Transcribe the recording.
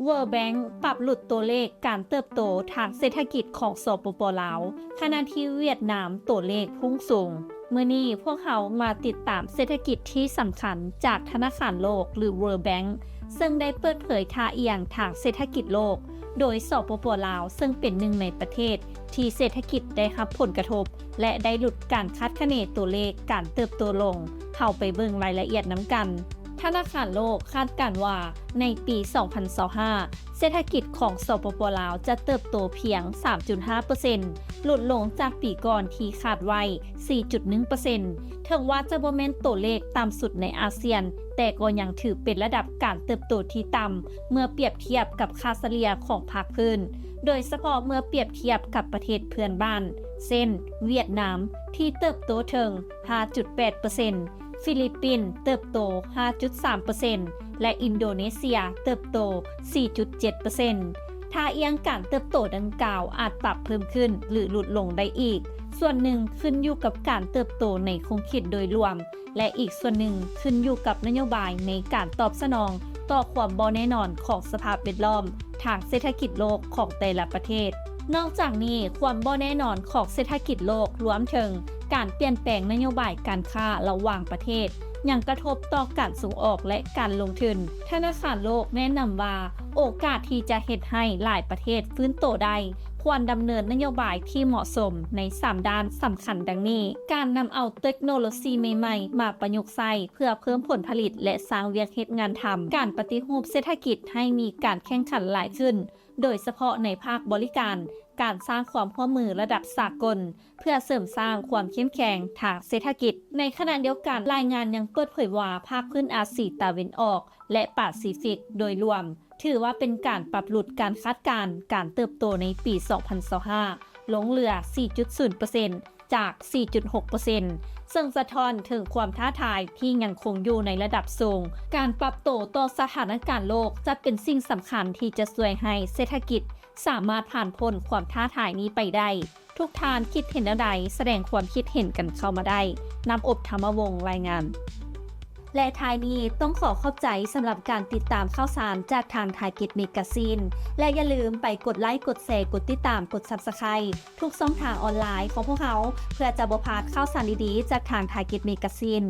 World Bank ປັບຫຼຸດຕົວເລກການເຕີບໂຕທາງເສດຖະກິດຂອງ ສປປ ລາວ, ຂະນະທີ່ຫວຽດນາມຕົວເລກພຸ່ງສູງ. ມື້ນີ້ພວກເຮົາມາຕິດຕາມເສດຖະກິດທີ່ສຳຄັນຈາກທະນາຄານໂລກ ຫຼື World Bank ເຊິ່ງໄດ້ເປີດເຜີຍທ່າອ່ຽງທາງເສດຖະກິດໂລກ, ໂດຍ ສປປ ລາວ ເຊິ່ງເປັນໜຶ່ງໃນປະເທດທີ່ເສດຖະກິດໄດ້ຮັບຜົນກະທົບ ແລະ ໄດ້ຫຼຸດການຄາດຄະເນຕົວເລກການເຕີບໂຕລົງ. ເຮົາໄປເບິ່ງລາຍລະອຽດນຳກັນ. ທະນາຄານໂລກຄາດການວ່າ ໃນປີສອງພັນຊາວຫ້າ ເສດຖະກິດຂອງ ສປປ ລາວ ຈະເຕີບໂຕພຽງສາມຈຸດຫ້າເປີເຊັນ, ຫຼຸດລົງຈາກປີກ່ອນທີ່ຄາດໄວ້ສີ່ຈຸດໜຶ່ງເປີເຊັນ. ເຖິງວ່າຈະບໍ່ແມ່ນຕົວເລກຕ່ຳສຸດໃນອາຊຽນ, ແຕ່ກໍຍັງຖືເປັນລະດັບການເຕີບໂຕທີ່ຕ່ຳເມື່ອປຽບທຽບກັບຄ່າສະເລ່ຍຂອງພາກພື້ນ, ໂດຍສະເພາະເມື່ອປຽບທຽບກັບປະເທດເພື່ອນບ້ານ ເຊັ່ນ ຫວຽດນາມ ທີ່ເຕີບໂຕເຖິງຫ້າຈຸດແປດເປີເຊັນ, ຟີລິບປິນເຕີບໂຕຫ້າຈຸດສາມເປີເຊັນ ແລະ ອິນໂດເນເຊຍເຕີບໂຕສີ່ຈຸດເຈັດເປີເຊັນ. ທ່າອ່ຽງການເຕີບໂຕດັ່ງກ່າວອາດປັບເພີ່ມຂຶ້ນ ຫຼື ຫຼຸດລົງໄດ້ອີກ, ສ່ວນໜຶ່ງຂຶ້ນຢູ່ກັບການເຕີບໂຕໃນຂົງເຂດໂດຍລວມ ແລະ ອີກສ່ວນໜຶ່ງຂຶ້ນຢູ່ກັບນະໂຍບາຍໃນການຕອບສະໜອງຕໍ່ຄວາມບໍ່ແນ່ນອນຂອງສະພາບແວດລ້ອມທາງເສດຖະກິດໂລກຂອງແຕ່ລະປະເທດ. ນອກຈາກນີ້, ຄວາມບໍ່ແນ່ນອນຂອງເສດຖະກິດໂລກ, ລວມເຖິງການປ່ຽນແປງນະໂຍບາຍການຄ້າລະຫວ່າງປະເທດ, ຍັງກະທົບຕໍ່ການສົ່ງອອກ ແລະ ການລົງທຶນ. ທະນາຄານໂລກແນະນຳວ່າ ໂອກາດທີ່ຈະເຮັດໃຫ້ຫຼາຍປະເທດຟື້ນໂຕໄດ້, ຄວນດຳເນີນນະໂຍບາຍທີ່ເໝາະສົມໃນສາມດ້ານສຳຄັນດັ່ງນີ້: ການນຳເອົາເຕັກໂນໂລຊີໃໝ່ໆມາປະຍຸກໃຊ້ເພື່ອເພີ່ມຜົນຜະລິດ ແລະ ສ້າງວຽກເຮັດງານທຳ, ການປະຕິຮູບເສດຖະກິດໃຫ້ມີການແຂ່ງຂັນຫຼາຍຂຶ້ນ, ໂດຍສະເພາະໃນພາກບໍລິການ, ການສ້າງຄວາມຮ່ວມມືລະດັບສາກົນ ເພື່ອເສີມສ້າງຄວາມເຂັ້ມແຂງທາງເສດຖະກິດ. ໃນຂະນະດຽວກັນ, ລາຍງານຍັງເປີດເຜີຍວ່າ ພາກພື້ນອາຊີຕາເວັນອອກ ແລະ ປາຊີຟິກໂດຍລວມ ຖືວ່າເປັນການປັບຫຼຸດການຄາດການການເຕີບໂຕໃນປີສອງພັນຊາວຫ້າ ລົງເຫຼືອສີ່ຈຸດສູນເປີເຊັນ ຈາກສີ່ຈຸດຫົກເປີເຊັນ ເຊິ່ງສະທ້ອນເຖິງຄວາມທ້າທາຍທີ່ຍັງຄົງຢູ່ໃນລະດັບສູງ. ການປັບໂຕຕໍ່ສະຖານະການໂລກຈະເປັນສິ່ງສຳຄັນທີ່ຈະຊ່ວຍໃຫ້ເສດຖະກິດສາມາດຜ່ານພົ້ນຄວາມທ້າທາຍນີ້ໄປໄດ້. ທຸກທ່ານຄິດເຫັນແນວໃດ? ສະແດງຄວາມຄິດເຫັນກັນເຂົ້າມາໄດ້. ນ້ຳອົບ ທຳມະວົງ ລາຍງານ. ແລະ ທ້າຍນີ້ຕ້ອງຂໍຂອບໃຈສຳລັບການຕິດຕາມຂ່າວສານຈາກທາງ Target Magazine ແລະ ຢ່າລືມໄປກົດໄລ, ກົດແຊ, ກົດຕິດຕາມ, ກົດ Subscribe ທຸກຊ່ອງທາງອອນລາຍຂອງພວກເຮົາ ເພື່ອຈະບໍ່ພາດຂ່າວສານດີໆຈາກທາງ Target Magazine.